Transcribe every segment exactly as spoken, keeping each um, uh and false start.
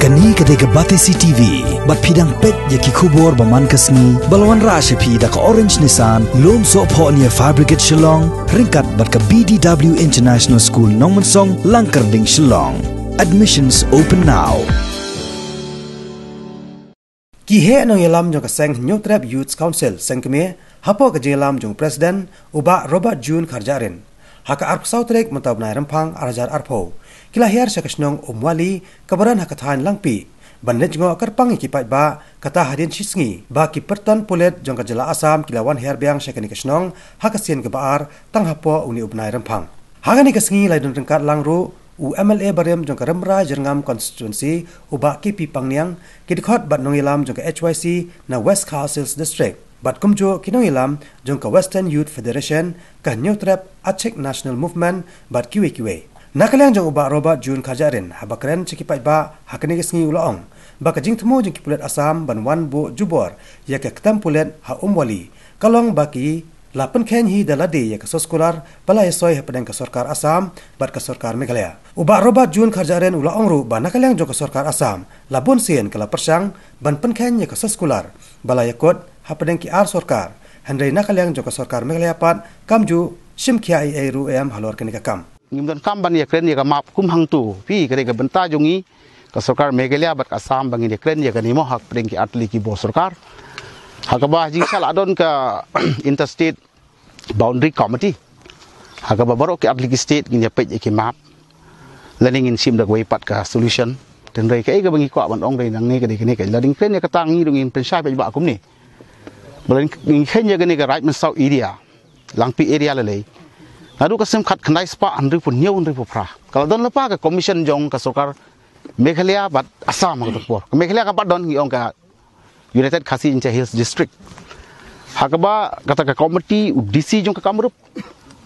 Kani ka dei ka Batesi T V, bad phi dang peit ïa ki khubor ba man ka sngi, ba la wanrah sha phi da ka Orange Nissan, Lumsohphohnia Fabricate Shillong, ryngkat bad ka B D W International School Nongmensong, Langkyrding, Shillong. Admissions open now. Ki heh nongïalam jong ka seng Hynñiewtrep Youth Council, seng kmie, hapoh ka jingïalam jong u President, u Bah Robert June Kharjahrin, ha ka arphew saw tarik mynta u bnai Rymphang ar hajar arphew, ki la hiar sha ka shnong Umwali, kaba don ha ka thaiñ Langpih, ban leit jngoh kyrpang ïa ki paidbah, kata hadien shisngi ba ki pyrton pulit jong ka jylla Assam ki la wan hiar biang sha kane ka shnong ha ka sien kaba ar tang hapoh une u bnai Rymphang. Ha kane ka sngi la ïadon ryngkat lang ruh u M L A barim jong ka Rymrai Jyrngam Constituency, u Bah K P Pangniang, ki dkhot bad nongïalam jong ka H Y C na West Khasi Hills District, bad kumjuh ki nongïalam jong ka Western Youth Federation, ka Hynñiewtrep Achik National Movement, bad kiwei kiwei. Na ka liang jong u Bah Robert June Kharjahrin, haba kren sha ki paidbah ha kane ka sngi, u la ong ba ka jingthmu jong ki pulit Assam ban wan buh jubor ïa ka ktem pulit ha Umwali ka long ba ki la pynkheiñ hi da lade ïa ka soskular ba la ïasoi hapdeng ka sorkar Assam bad ka sorkar Meghalaya. U Bah Robert June Kharjahrin u la ong ruh ba na ka liang jong ka sorkar Assam la bun sien ka la pyrshang ban pynkheiñ ïa ka soskular ba la ïakut hapdeng ki ar sorkar, hynrei na ka liang jong ka sorkar Meghalaya pat kamjuh shim khia ei ei ruh em halor kane ka kam. Ngim donkam ban ïakren ïa ka map kum hangto. Phi, ka dei ka bynta jong ngi ka sorkar Meghalaya bad ka Assam ba ngin ïakren ïa kane mo hapdeng ki artylli ki bor sorkar. Ha kaba jingshah la don ka Interstate Boundary Committee, ha kaba baroh ki artylli ki state ngin ïapeit ïa ki map, lane ngin shim da kawei pat ka solution. Hynrei kaei kaba ngi kwah ban ong dei nangne ka dei kane, ka lada ngi kren ïa kata ngi ruh ngin pynshai paidbah kumne. Ba lada ngi kren ïa kane ka Raid Mynsaw area, Langpih area lei lei, naduh ka snem khatkhyndai spah hynriewphew hynñiew hynriewphew phra, ka la don lypa ka commission jong ka sorkar Meghalaya bad Assam ha kato ka por. Ka Meghalaya kam pat don, ngi ong ka United Khasi Jaintia Hills District. Ha kaba kata ka committee, u D C jong ka Kamrup,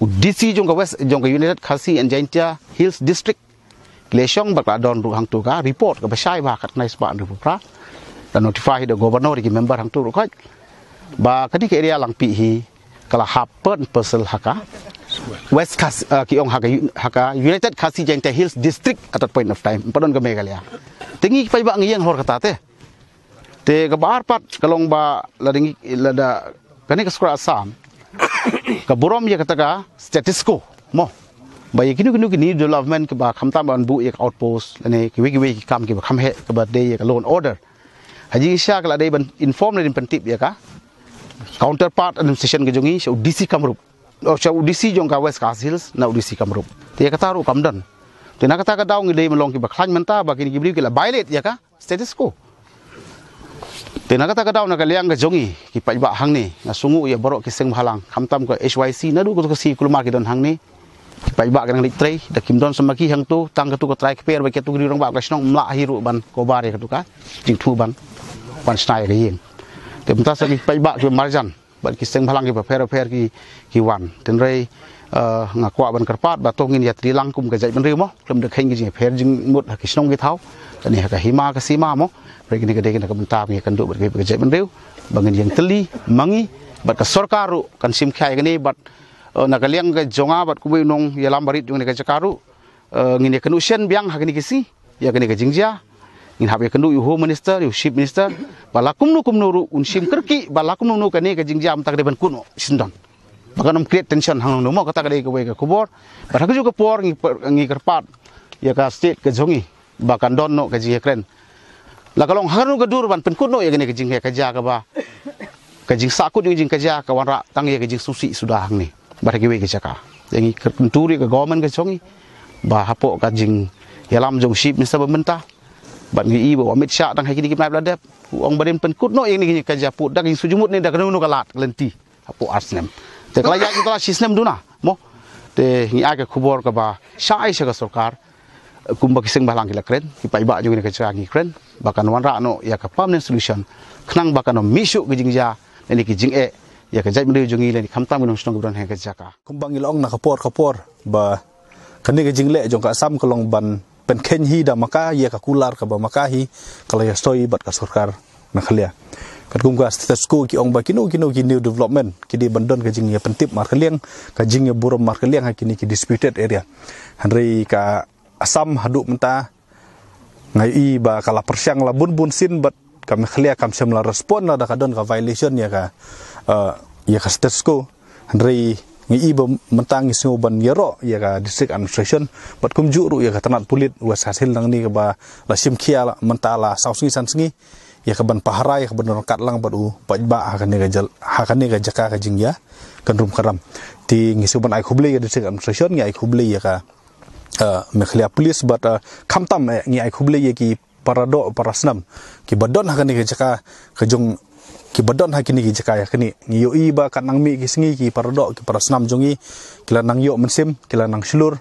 u D C jong ka West, jong ka United Khasi and Jaintia Hills District, ki la shong bad ka la don ruh hangto ka report kaba shai bha, khatkhyndai spah hynriewphew phra. La notify da governor, ki member hangto ruh khot ba kane ka area Langpih hi ka la hap part and parcel ha ka West Khas, uh, ki ong ha ka U-, ha ka United Khasi Jaintia Hills District at that point of time, ym pat don ka Meghalaya. Te ngi ki paidbah ngi ïeng halor kata te. Te kaba ar pat ka long ba lada ngi, lada kane ka sorkar Assam ka burom ïa kata ka status quo mo, ba ïa kino kino ki new development kiba khamtam ban buh ïa ka outpost lane kiwei kiwei ki kam kiba kham heh kaba dei ïa ka law and order, ha jingshisha ka la dei ban inform lane pyntip ïa ka counterpart administration ka jong ngi, sha u D C Kamrup, oh, sha u D C jong ka West Khasi Hills, na u D C Kamrup. Te ïa kata ruh kam don. Te na kata ka daw ngi dei ban long kiba khlaiñ mynta ba kine ki briew ki la violate ïa ka status quo. Te na kata ka daw na ka liang ka jong ngi ki paidbah hangne, nga sngewnguh ïa baroh ki seng bhalang, khamtam ka H Y C, naduh kato ka sngi kulmar ki don hangne. Ki paidbah ki nang leit trei, da kim don samaki hangto, tang kato ka trai kper ba kato ka ri rangbah ka shnong, ym lah hi ruh ban cover ïa kato ka jingthmu ban, ban shna ïa ka ïing. Te mynta sa ki paidbah ki marjan bad ki seng bhalang kiba pher pher ki, ki wan. Hynrei, eh, nga kwah ban kyrpad ba to ngin ïatreilang kum ka jaitbynriew mo, khlem da kheiñ ki jingpher jingmut ha ki shnong ki thaw, kane ha ka hima ka sima mo. Hynrei kine ka dei kine ka bynta ngi ïakynduh bad ka jaitbynriew ba ngin ïeng tylli ma ngi bad ka sorkar ruh kan shim khia ïa kane bad, eh, na ka liang ka jong nga bad kumwei u nongïalam barit jong kane ka jaka ruh, eh, ngin ïakynduh shen biang ha kine ki sngi ïa kane ka jingjia. Ngin hap ïakynduh ïa u Home Minister, ïa u Chief Minister, ba la kumno kumno ruh un shim kyrkieh, ba la kumno kumno kane ka jingjia mynta ka dei ban kut noh shisyndon, ba kan ym create tension hangne mo. Kata ka dei kawei ka khubor. Bad ha kajuh ka por ngi, ngi kyrpad ïa ka state ka jong ngi ba kan don noh ka jingïakren, la ka long ha kano ka dur, ban pynkut noh ïa kane ka jingïakajia kaba, ka jingsahkut jong ka jingkajia ka wanrah tang ïa ka jingsngewsih suda hangne bad ha kiwei ki jaka. Te ngi kyntu ruh ïa ka government ka jong ngi ba hapoh ka jingïalam jong u Chief Minister ba mynta, bad ngi i ba u Amit Shah tang ha kine ki bnai ba la dep, u ong ba dei ban pynkut noh ïa kane ka jingkajia pud da ka jingsngewjingmut ne da kano kano ka lad ka lynti hapoh ar snem. Te ka la ïaid mynta la shi snem duna mo. Te ngi ai ka khubor kaba shai sha ka sorkar, kumba ki seng bhalang ki la kren, ki paidbah jong kane ka jaka ngi kren, ba kan wanrah noh ïa ka permanent solution, khnang ba kan ym mih shuh ka jingjia lane ki jingeh ïa ka jaitbynriew jong ngi lane khamtam ki nongshnong kiba don ha kane ka jaka. Kumba ngi la ong na ka por ka por ba kane ka jingleh jong ka Assam ka long ban pynkheiñ hi da ma ka ïa ka kular kaba ma ka hi ka la ïasoi bad ka sorkar Meghalaya. Katkum ka status quo ki ong ba kino kino ki new development ki dei ban don ka jingïapyntip markylliang, ka jingïaburom markylliang ha kine ki disputed area. Hynrei ka Assam haduh mynta Nga ïohi ba ka la pyrshang la bun bun sien bad ka Meghalaya kam shym la respond lada ka don ka violation ïa ka, eh, ïa ka status quo. Hynrei nga ïohi ba mynta ngi sngew ban ïaroh ïa ka district administration bad kumjuh ruh ïa ka tnat pulit West Khasi Hills nangne kaba la shim khia la mynta la saw sngi san sngi ïa ka ban pahara ïa ka ban ryngkat lang bad u paidbah ha kane ka jal-, ha kane ka jaka ka jingïakynrum kynram. Te ngi sngew ban ai khublei ïa ka district administration, ngi ai khublei ïa ka, eh, Meghalaya Police bad, eh, khamtam, eh, ngi ai khublei ïa ki para doh para snam kiba don ha kane ka jaka ka jong, kiba don ha kine ki jaka ïa kane. Ngi ïohi ba ka nang mih ki sngi ki para doh ki para snam jong ngi ki la nang ïoh mynsiem, ki la nang shlur.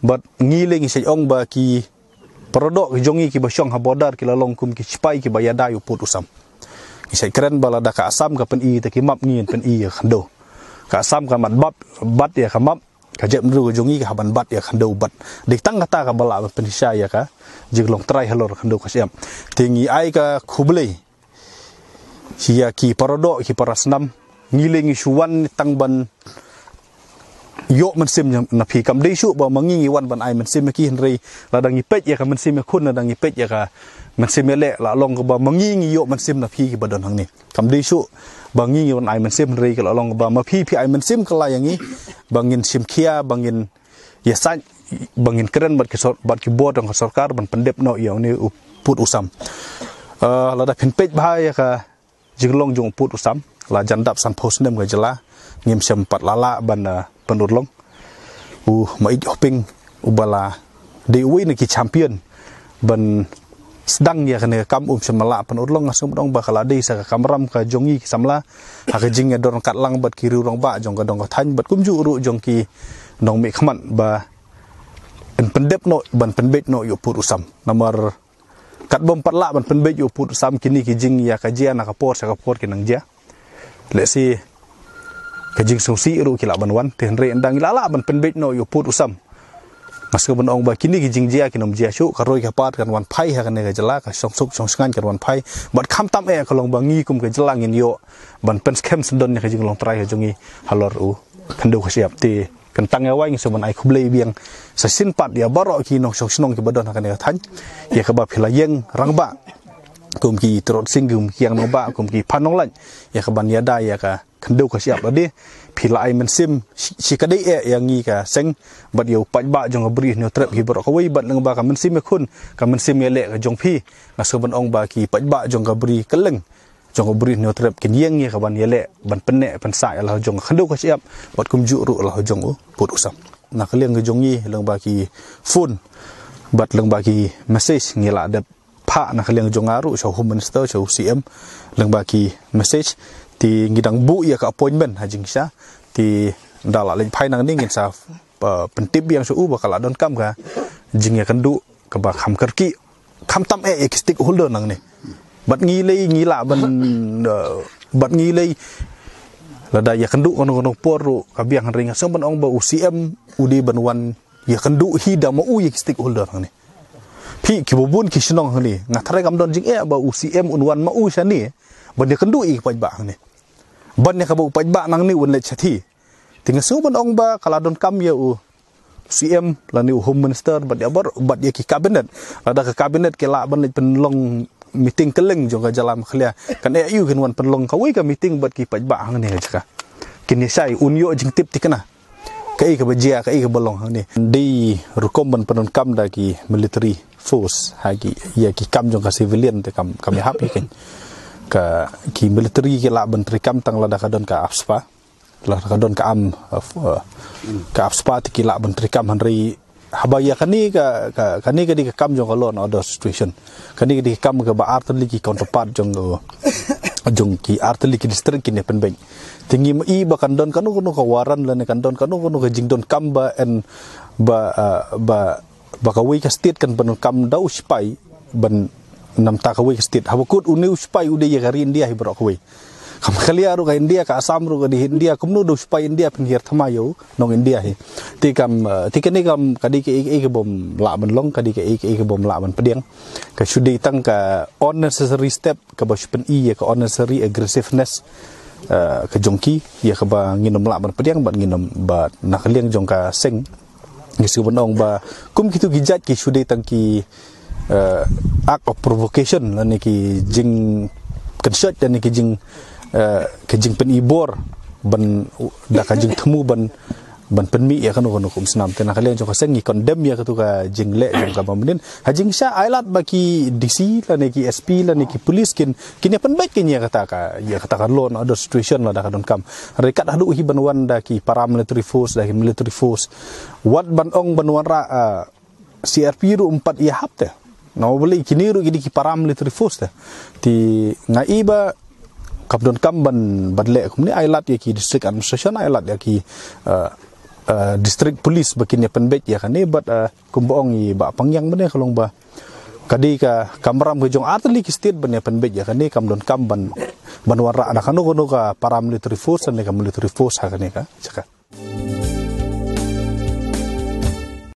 Bad ngi lei ngi shait ong ba ki para doh ki jong ngi kiba shong ha border ki la long kum ki shipai kiba ïada ïa u pud u sam. Ngi shait kren ba lada ka Assam ka pyni ïa ki map, ngi pyni ïa ka khyndew. Ka Assam ka mat bap, bat ïa ka map, ka jaitbynriew ka jong ngi ka hap ban bat ïa ka khyndew bad dei tang kata kaba lah ban pynshisha ïa ka jinglong trai halor ka khyndew ka shyiap. Te ngi ai ka khublei ïa ki para doh ki para snam. Ngi lei ngi shu wan tang ban ïoh mynsiem na phi, kam dei shuh ba ma ngi ngi wan ban ai mynsiem ïa ki, hynrei lada ngi peit ïa ka mynsiem ïakhun, lada ngi peit ïa ka mynsiem ïaleh, la long kaba ma ngi ngi ïoh mynsiem na phi kiba don hangne. Kam dei shuh ba ngi ngi wan ai mynsiem, hynrei ka la long kaba ma phi phi ai mynsiem kylla ïa ngi ba ngin shim khia, ba ngin ïasaid, ba ngin kren bad ki sor-, bad ki bor jong ka sorkar ban pyndep noh ïa une u pud u sam. Eh, lada phin peit bha ïa ka jinglong jong u pud u sam, la jan dap sanphew snem ka jylla ngim shym pat la lah ban, eh, pynurlong. U Maït Hoping uba la dei uwei na ki champion ban sdang ïa kane ka kam um shym la lah pynurlong. Nga sngew ban ong ba ka la dei sa ka kamram ka jong ngi ki samla ha ka jingïadon ryngkat lang bad ki riew rangbah jong ka dong ka thaiñ bad kumjuh ruh jong ki nongmihkhmat ba yn pyndep noh ban pynbeit noh ïa u pud u sam. Namar kat bym pat lah ban pynbeit ïa u pud u sam, kine ki jingïakajia na ka por sha ka por ki nang jia. Lehse ka jingsngewsih ruh ki lah ban wan, te hynrei ynda ngi la lah ban pynbeit noh ïa u pud u sam, nga sngew ban ong ba kine ki jingjia kin ym jia shuh. Ka roi ka par kan wan phai ha kane ka jylla, ka shongsuk shongsngain kan wan phai. Bad khamtam eh ka long ba ngi kum ka jylla ngin ïoh ban pynskhem syndon ïa ka jinglong trai ka jong ngi halor u khyndew ka shyiap. Te kyntang ïa wai ngi sngew ban ai khublei biang sa shisien pat ïa baroh ki nongshong shnong kiba don ha kane ka thaiñ ïa kaba phi la ïeng rangbah kum ki Tirot Sing, kum ki Kiang Nangbah, kum ki Phan Nonglait ïa ka ban ïada ïa ka khyndew ka shyiap. Lade phi la ai mynsiem shi, shi ka dei eh ïa ngi ka seng bad ïa u paidbah jong ka Bri Hynñiewtrep hi baroh kawei. Bad lyngba ka mynsiem ïakhun, ka mynsiem ïaleh ka jong phi, nga sngew ban ong ba ki paidbah jong ka Bri kylleng jong ka Bri Hynñiewtrep kin ïeng ïa ka ban ïaleh ban pynneh pynsah ïa la jong ka khyndew ka shyiap bad kumjuh ruh la jong u pud u sam. Na ka liang ka jong ngi lyngba ki phone bad lyngba ki message ngi la dep phah na ka liang jong nga ruh sha u Home Minister, sha u C M lyngba ki message. Te ngi dang buh ïa ka appointment ha jingshisha. Te ynda la leit phai nangne ngin sa, uh, pyntip biang sha u ba ka la donkam ka jingïakynduh kaba kham kyrkieh, khamtam eh ïa ki stakeholder nangne. Bad ngi lei ngi lah ban, uh, bad ngi lei lada ïakynduh kano kano por ruh ka biang, hynrei nga sngew ban ong ba u C M u dei ban wan ïakynduh hi da ma u ïa ki stakeholder nangne. Phi kiba bun ki shnong hangne, nga tharai kam don jingeh ba u C M un wan ma u shane ban ïakynduh ïa ki paidbah hangne, ban ïa kaba u paidbah nangne un leit shathie. Te nga sngew ban ong ba ka la donkam ïa u C M lane u Home Minister bad ïa bar, bad ïa ki cabinet. Lada ka cabinet ki lah ban leit pynlong meeting kylleng jong ka jylla Meghalaya, kan eh ïa u kin wan pynlong kawei ka meeting bad ki paidbah hangne ha jaka, kin ïa shai, un ïoh jingtip thikna kaei kaba jia, kaei kaba long hangne. Dei rukom ban pyndonkam da ki military force ha ki, ïa ki kam jong ka civilian te kam, kam ïahap hi kein. Ka, ki military ki lah ban treikam tang lada ka don ka AFSPA, lada ka don ka am, uh, uh, ka AFSPA te ki lah ban treikam, hynrei haba ïa kane ka, ka, kane ka dei ka kam jong ka law and order situation. Kane ka dei ka kam kaba artylli ki counterpart jong, uh, jong ki artylli ki district kin ïa pynbeit. Te ngim i ba kan don kano kano ka warrant lane kan don kano kano ka jingdonkam ba en, ba, uh, ba, ba kawei ka state kan pyndonkam da u sipai ban namta kawei ka state. Haba kut une u sipai u dei ïa ka ri India hi baroh kawei. Ka Meghalaya ruh ka India, ka Assam ruh ka dei India, kumno da u sipai India pynhiar thymmai ïa u nong India hi. Te kam, uh, te kane kam ka dei kaei kaei kabym lah ban long, ka dei kaei kaei kabym lah ban pdiang. Ka shu dei tang ka unnecessary step kaba shu pyni ïa ka unnecessary aggressiveness, uh, ka jong ki, ïa kaba nginym lah ban pdiang bad nginym, bad na ka liang jong ka seng ngi sngew ban ong ba kum kitu ki jait ki shu dei tang ki, uh, act of provocation lane ki jingkynshoh lane ki jing uh, ki jingpynibor ban da ka jingthmu ban ban pynmih ïa kano kano ka umsnam. Te na ka liang jong ka seng ngi condemn ïa katu ka jingleh jong ka Bah Mynin. Ha jingshisha ai lad ba ki D C lane ki S P lane ki police kin kin ïa pynbeit kin ïa kata ka ïa kata ka law and order situation lada ka donkam. Hynrei kat haduh hi ban wan da ki paramilitary force, da ki military force, wat ban ong ban wanrah uh, C R P ruh ym pat ïahap te. Namar balei kine ruh ki dei ki paramilitary force te. Te nga i ba kam donkam ban ban leh kumne, ai lad ïa ki district administration, ai lad ïa ki uh, uh, district police ba kin ïa pynbeit ïa kane. Bad uh, kumba ong i Bah Pangiang mynne ka long ba ka dei ka kamram ka jong artylli ki state ban ïa pynbeit ïa kane. Kam donkam ban ban wanrah da kano kano ka paramilitary force ne ka military force ha kane ka jaka.